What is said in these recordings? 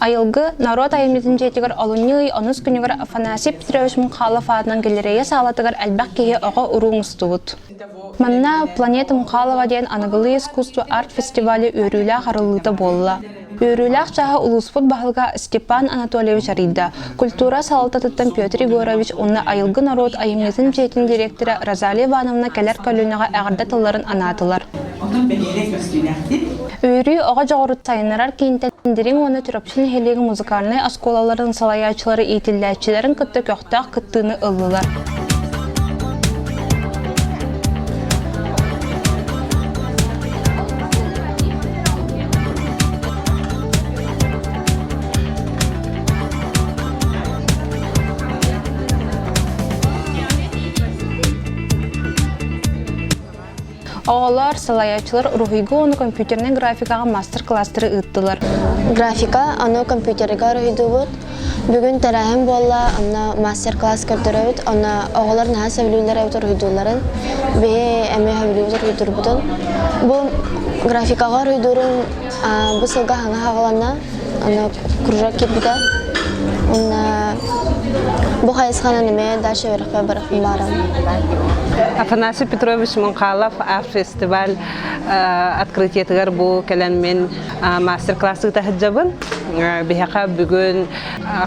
Айылгы норуот айымньытын дьиэтигэр олунньу ый онус күнүгэр Афанасий Петрович Мунхалов аатынан галерея саалатыгар элбэх киһи оҕо-уруу мустубут. Манна «Планета Мухалова» диэн аныгылыы искусство арт-фестиваля үөрүүлээх арыллыыта буолла. Үөрүүлээх чааһы улууспут баһылыга Степан Анатольевич арыйда. Культура салалтатыттан Петр Егорович уонна Айылгы норуот айымньытын дьиэтин директора Розалия Ивановна кэлэр көлүөнэҕэ эҕэрдэ тылларын анаатылар. Онон бэлиэрэ көстүүлээхтик. Үөрүү оҕо дьоҕурун сайыннарар киинтэн Дириҥ уонна Чурапчы нэһилиэгин музыкальнай оскуолаларын салайааччылара иитиллээччилэрин кытта көхтөөх кыттыыны ыллылар. Оҕолор, салайааччылар уруһуйга уонна компьютернай графикаҕа маастар-кылаастары ыыттылар. Графика, аны компьютерга уруһуйдуубут. Бүгүн тэрээһин буолла, онно мастер-класс көрдөрөбүт, онно оҕолор наһаа сөбүлүүллэр эбит уруһуйдуулларын. Биһи эмиэ сөбүлүүбүт уруһуйдуурбутун. Бу графикаҕа уруһуйдуурум бу сылга хаҥа хаҕаланна, онно кружок киирбитэ. Уонна бу хайысханан эмиэ дальше үөрэхпэр барыахпын баҕарабын. Афанасий Петрович Мунхалов фестиваль открытиетыгар бу кэлэн мин мастер-класс ыыта сылдьабын. Биһиэхэ бүгүн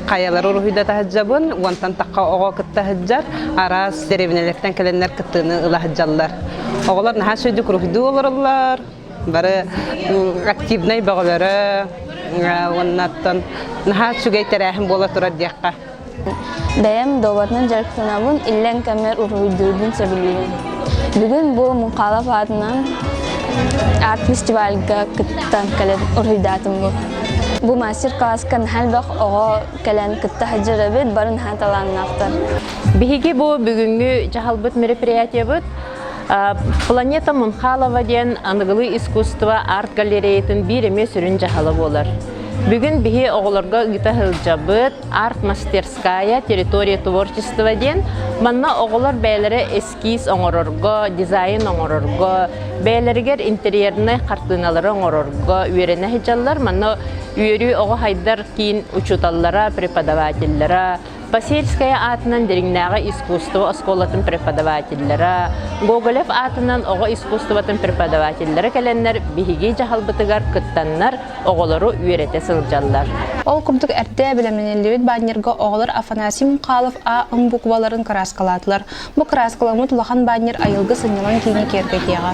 хайалары уруһуйдата сылдьабын, уонтан тахха оҕо кытта сылдьар, араас дэриэбинэлэртэн кэлэннэр кыттыыны ыла сылдьаллар. Оҕолор наһаа үчүгэйдик уруһуйдуу олороллор, бары активнай бөҕөлөрө уонна оттон наһаа үчүгэй тэрээһин буола турар диэххэ. Бэйэм дуобатынан дьарыктанабын, иллэҥ кэммэр уруһуйдуурбун сөбүлүүбүн. Бүгүн бу Мунхалов аатынан арт-фестивальга кыттан кэлэн уруһуйдаатым бу. Бу мастер-класска наһаа элбэх оҕо кэлэн кытта сылдьар эбит, бары наһаа талааннаахтар. Биһиги бу бүгүҥҥү дьаһалбыт мероприятиебыт Планета Мунхалова диэн аныгылыы искусство арт-галереятын биир эмиэ сүрүн дьаһала буолар. Бүгүн биһи оҕолорго ыыта сылдьабыт арт-мастерская территория творчества диэн манна оҕолор бэйэлэрэ эскиз оҥорорго, дизайн оҥорорго, бэйэлэригэр интерьернай хартыыналары оҥорорго үөрэнэ сылдьаллар. Манна үөрүү оҕо хайдар киин учууталлара, преподавателлара, Посельская аатынан Дириҥнээҕи искусство оскуолатын преподавателлара, Гоголев аатынан оҕо искусствотын преподавателлара кэлэннэр биһиги дьаһалбытыгар кыттаннар оҕолору үөрэтэ сылдьаллар. Ол курдук эрдэ бэлэмнэниллибит баннерга оҕолор Афанасий Михайлов А М букваларын кырааскалаатылар. Бу кырааскаламмыт улахан баннер айылгы сынньалаҥ киини киэргэтиэҕэ.